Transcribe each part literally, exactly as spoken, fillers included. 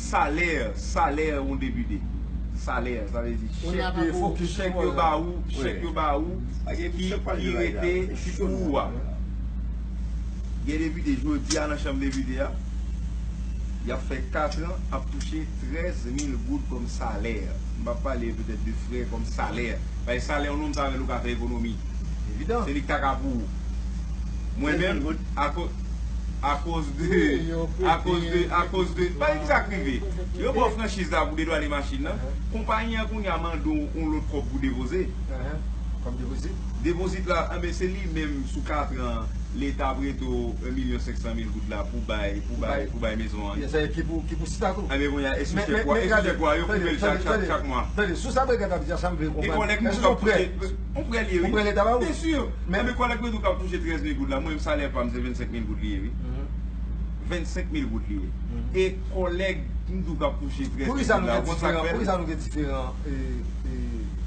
Salè, salè yon depite. Salè, sa vle di chèk yo, chèk yo ba ou, chèk yo ba ou, ki, ki rete pou ou a. Gen depite, jodi a nan chanm depite a, y ap fè kat an, ap touche trèz mil goud kòm salè. M p ap pale petèt de frè kòm salè. Paske salè yon nonm sa avè l ou ka fè ekonomi. Evidan. Se li k ta ka pou ou. Mwen menm, akoz, akoz de, akoz de, akoz de, pa egzak rive. Yo ba w franchiz la pou detwane machin nan. Konpayi an kounye a mande w yon lòt kòb pou depoze. Kòm depozit? Depozit la, anben se li menm sou kat an, Leta prete w yon milyon senk san mil goud la pou bay, pou bay, pou bay mezon an. Ki pou, ki pou sita tou. Anben kounye a, e sou chèk ou a, e sou chèk ou a, yo koupe l chak, chak, chak mwa. Tande, sou sa Brigad ap di a, sa m vle konprann. E kòlèg mwen tou k ap touche, yon prè li ye, wi. Yon prè Leta ba ou? Byen si. Anben kòlèg mwen tou k ap touche trèz mil goud la, mwen menm salè pa m se vennsenk mil goud li ye, wi. Vennsenk mil goud li ye. E kòlèg m tou k ap touche trèz mil goud la, ou konn sa k fè l? Poukisa nou gen diferan, poukisa nou gen diferan, e, e,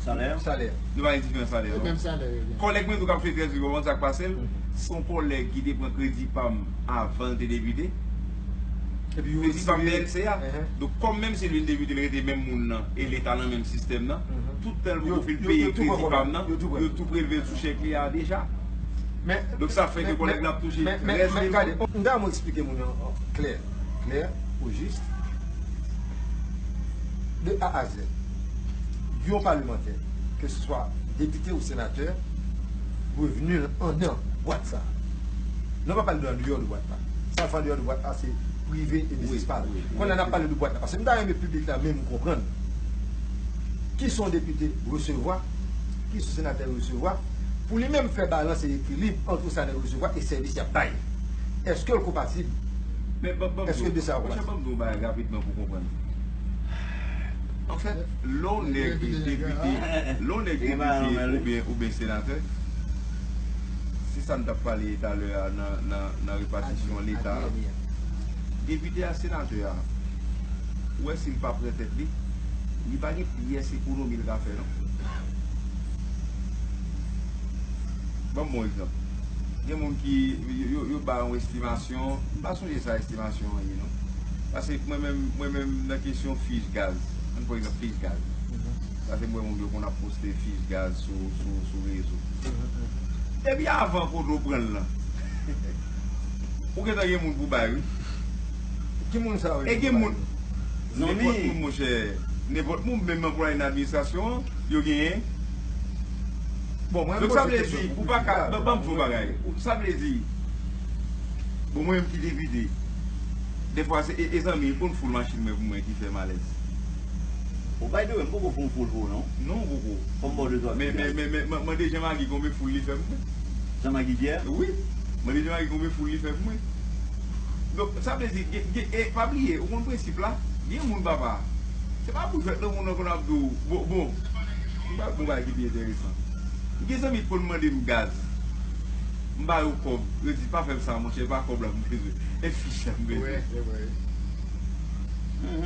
salè? Salè. Nou pa gen diferan salè, non? Se menm salè yo gen. Kòlèg mwen tou k ap touche trèz mil goud, ou konn sa k pase l? Se yon kòlèg ki te pran kredi pa m avan l te depite. Epi yo retire. Kredi pa m te L C A. Donk, kòm menm si l vin depite, l rete menm moun nan, e Leta nan menm sistèm nan, tout tan l poko fin peye kredi pa m nan, yo tou prelve l sou chèk li a deja. Donk, sa fè ke kòlèg la ap touche trèz mil goud. Men, men, men, gade, m ta renmen eksplike moun yo klè, klè, ojis, de A a Z. Yon palemantè, ke se swa depite ou senatè, revni l anndan bwat sa a. Nou pa pale de andeyò de bwat la. Sa k fè andeyò de bwat la, se prive e biznis pa l. Kounye a n ap pale de bwat la. Paske m ta renmen piblik la menm konprann kisa yon depite resevwa, kisa yon senatè resevwa, pou li menm fè balans e ekilib ant sa nèg resevwa e sèvis y ap bay. Èske l konpatib? Èske de sa yo konpatib? Monchè, ban m di w yon bagay rapidman pou w konprann. Anfèt, lè w nèg depite, lè w nèg depite oubyen, oubyen senatè, se sa n t ap pale talè a nan, nan, nan repatisyon Leta a. Depite a, senatè a, ou wè si l pa pran tèt li, li pa gen pyès ekonomi l ka fè, non. Ban m yon egzanp. Gen moun ki, yo, yo, yo ba yon estimasyon, m pa sonje sa estimasyon an ye, non. Paske mwen menm, mwen menm nan kesyon fich gaz, ann pran egzanp fich gaz. Paske m wè moun yo konn ap poste fich gaz sou, sou, sou rezo. Epi avan kote w pran l lan, ou gentan gen moun pou bay, wi. Ki moun sa yo? E gen moun, nenpòt moun, monchè, nenpòt moun, menm anplwaye nan administrasyon an, yo genyen. Bon, mwen, donk, sa vle di, ou pa ka, ban, ban m di w yon bagay. Sa vle di, bon, mwen menm ki depite, dèfwa, se, e, e zanmi, konn foul machin mwen pou mwen ki fè m alèz. Bon, by the way, m poko fè yon foul pou ou, non? Non, ou poko. Fò m ba w de twa. Men, men, men, men, man-, mande Jean Magui konbyen foul li fè pou mwen. Jean Magui Pierre? Wi. Mande Jean Magui konbyen foul li fè pou mwen. Donk, sa vle di, gen, gen, e, pa bliye, ou konn prensip la? Gen moun, papa, se pa pou jwèt non, moun nan konn ap di w, bon, bon, m pral di w yon bagay ki pi enteresan. Gen zanmi ki konn mande m gaz. M ba yo kòb. Yo di, pa fè m sa, monchè, e pa kòb la m bezwen. E fich la m bezwen. Wi, se vre. Wi,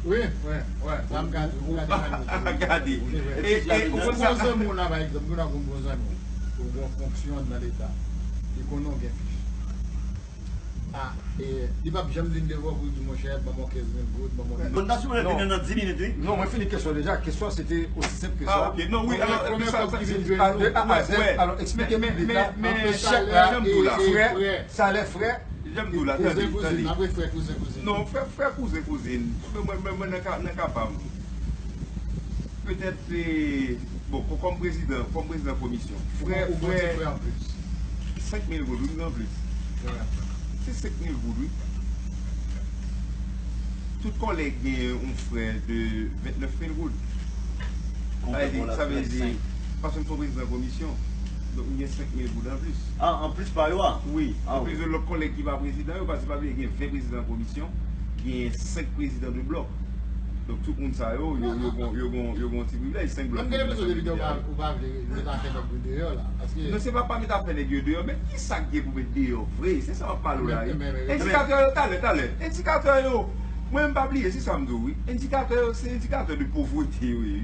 wi, wi. Sa m ka di, ou ka di sa. Gade. E, e, ou konn sa? Yon bon zanmi w la, pa egzanp, ou gen yon bon zanmi w, ou gen yon fonksyon nan Leta, li konnen w gen fich. A, e, li p ap janm vin devan w pou l di, monchè, ban m yon kenz mil goud, ban m yon... Bon, n ta sipoze fini nan dis minit, wi. Non, mwen fini kesyon deja. Kesyon se te osi senp ke sa. Ah, ok. Non, wi, alò, sa, sa, de A a Z, alò, eksplike piblik la, chèk la, frè, salè frè, Jan m di w la, tande, tande. Kouzen, kouzin, apre frè, kouzen, kouzin. Non, frè, frè, kouzen, kouzin. Mwen, mwen, mwen, mwen nan ka, nan ka pa m. Petèt, e, bon, kò-, kòm prezidan, kòm prezidan komisyon. Frè, frè, senk mil goud, wi, m gen anplis. Se senk mil goud, wi. Tout kòlèg gen yon frè de vennèf mil goud. Sa vle di, sa vle di, paske m se yon prezidan komisyon, donk m gen senk mil goud anplis. Ah, anplis pa yo a? Wi, anplis de lòt kòlèg ki pa prezidan yo, paske pa bliye gen ven prezidan komisyon, gen senk prezidan de blòk. Donk tout moun sa yo, yo, yo gon, yo gon, yo gon ti privilèj, senk blòk. Mwen gen enpresyon depi ou pa, ou pa vle met afè nèg yo deyò la, paske... Non, se pa, pa met afè nèg yo deyò, men kisa k gen pou met deyò vre? Se sa m ap pale w la, wi. Endikatè yo, talè, talè. Endikatè yo, mwen m pa bliye, se sa m di w, wi. Endikatè yo, se endikatè de povrete yo ye, wi.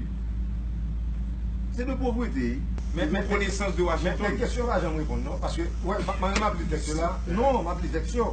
Se de povrete, wi. Men, men, konesans de Washington. Men kesyon pa janm reponn, non, paske, wè, m ap li tèks yo la. Non, m ap li tèks yo.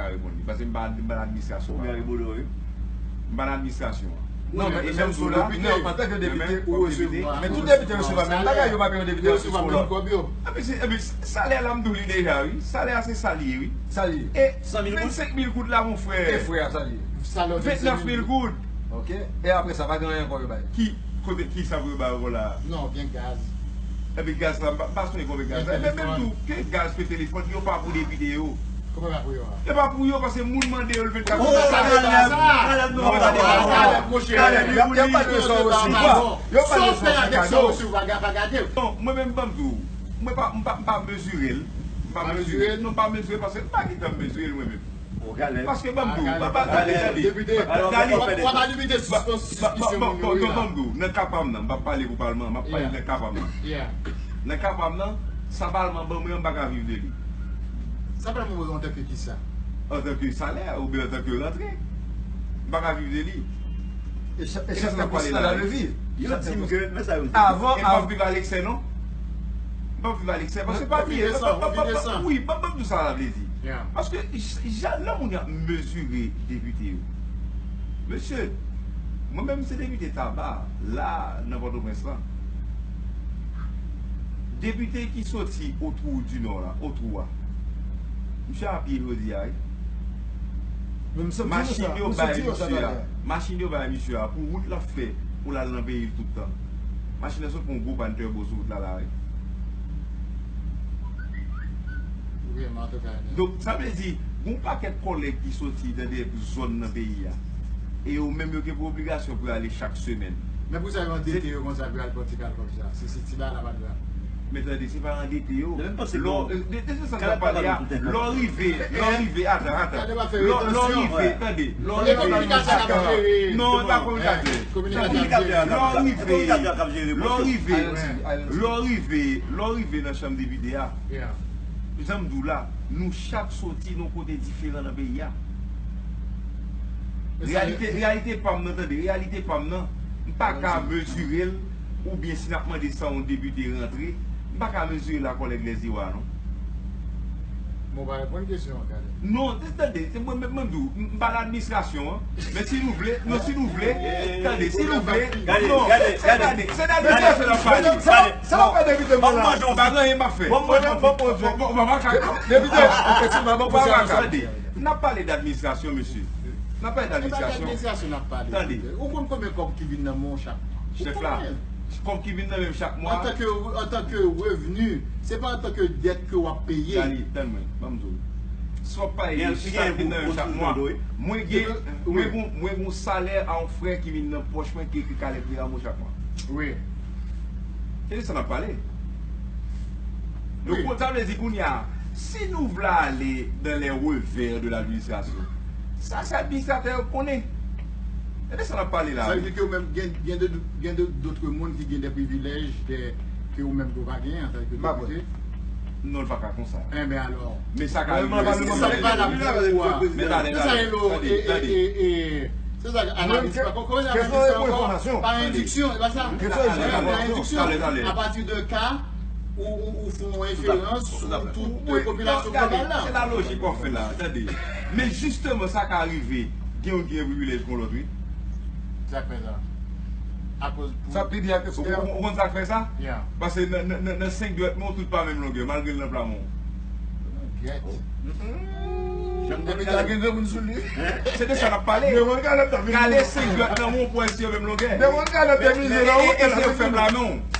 ka reponn li. Paske m pa, m pa nan administrasyon. Ou byen ribodo, wi. M pa nan administrasyon an. Non, men, e menm sou la, non, antanke depite, ou resevwa. Men tout depite resevwa menm bagay, yo pa gen depite resevwa. Epi se, epi salè la, m di w li deja, wi. Salè a se sa l ye, wi. Sa l ye. E vennsenk mil goud la, mon frè. E frè a, sa l ye. Vennèf mil goud. Ok. E apre sa, pa gen anyen ankò yo bay? Ki, kote, ki sa pou yo bay ankò la? Non, gen gaz. Epi gaz la, m pa, m pa sonje konbyen gaz la. Men, men tou, ke gaz, ke telefòn, yo pa pou depite yo. Kòman pa pou yo a? E pa pou yo, paske moun mande yo l vennkat. Ou pa pale de sa. Kalèb, non, pa pale de sa. Kalèb, monchè. Kalèb, yo, yo pale de sa w resevwa. Yo pale de sa w fè kado. Sa w fè avèk sa w resevwa, pa gade. Non, mwen menm, ban m di w, mwen pa, m pa, m pa mezire l. M pa mezire l. Non, m pa mezire l paske m pa gentan mezire l mwen menm. Paske ban m di w, pa, pa, tande, tande. Dali, w ap limite sispans-, sispizyon moun yo ye a. Ban m di w, nan ka pa m nan, m p ap pale pou palman, m ap pale nan ka pa m nan. Nan ka pa m nan, sa palman ban mwen an, m pa ka viv de li. Sa palman ban w antanke kisa? Antanke salè oubyen antanke rantre. M pa ka viv de li. E sa, e sa k ap pale la, levi. Yo di m ke, men sa yo di. Avan, e m p ap viv a leksè, non. M p ap viv a leksè, paske pa byen, wi, ban m di w sa la vle di. Paske j-, jan lè moun y ap mezire depite yo. Mesye, mwen menm se depite Taba, la, nan Pòtoprens lan. Depite ki soti Otwou di Nò la, Otwou a. Misye a pye jodi a, wi. Machin yo bay misye a, machin yo bay misye a pou wout l ap fè pou l al nan peyi l tout tan. Machin nan sot pran yon gwo pàn tèbo sou wout la la, wi. Donk, sa vle di, gon pakèt kòlèg ki soti nan de zòn nan peyi a. E yo menm yo gen pou obligasyon pou yo ale chak semèn. Men pou sa yo andete yo konsa pou yo al pran ti kalkòb sa. Se, se ti bagay la pa grav. Men tande, se pa andete yo. Lè, de, de, de sa n ap pale a, lè w rive, lè w rive, atan, atan. Lè, lè w rive, tande, lè w rive, non, e pa kominikatè. Lè w rive, lè w rive, lè w rive, lè w rive nan chanm depite a. Jan m di w la, nou chak soti nan kote diferan nan peyi a. Reyalite, reyalite pa m nan, tande, reyalite pa m nan, m pa ka mezire l, oubyen si n ap mande sa yon depite rantre, m pa ka mezire l a kòlèg Lèziwa, non. Bon, pa reponn kesyon an, Kalèb. Non, tande, se mwen menm, mwen m di w, m pa nan administrasyon an, men si nou vle, non, si nou vle, tande, si nou vle, non, tande, se nan administrasyon n ap pale. Sa w fè depite mwen la? M pa gen anyen m ap fè. Depite, efektivman, bon, tande. N ap pale d administrasyon, mesye. N ap pale d administrasyon. Tande. Ou konn konbyen kòb ki vin nan men w chak mwa? Chèf la, kòb ki vin nan men m chak mwa. Antanke, antanke revni, se pa antanke dèt ke w ap peye. Dali, tann mwen, ban m di w. Si w ap pale chak ki vin nan men m chak mwa, mwen gen, mwen gen, mwen gen yon salè a yon frè ki vin nan pòch mwen ki ekri Kalèb Peramo chak mwa. Wi. Se de sa n ap pale. Donk, sa vle di kounye a, si nou vle ale dans les revers de l'administration, sa se administratè yo k konnen. Se de sa n ap pale la. Sa vle di ke ou menm gen, gen de, gen de, dòt moun ki gen de privilèj de, ke ou menm ke ou pa genyen antanke depite? Non, l pa ka konsa. Enben alò. Men sa ka rive. Sa pa la pou ou a. Men talè, talè. Se sa, e, e, e, se sa, analiz pa, kòman analiz sa ankò? Pa endiksyon, e pa sa? Pa endiksyon. Apati de ka, ou, ou, ou fè yon referans sou tout popilasyon global la. Se la lojik w ap fè la, tande. Men jisteman, sa ka rive, gen youn ki gen privilèj kon lòt, wi. Sa k fè sa? Akoz pou... Sa pi byen ke... Ou, ou, ou konn sa k fè sa? Paske nan, nan, nan, nan senk dwèt men w, tout pa menm longè, malgre l nan pla men w. Depite a gen granmoun sou li. Se de sa n ap pale. Gade senk dwèt nan men w pou wè si yo menm longè. E, e, e se yo k fè pla men w.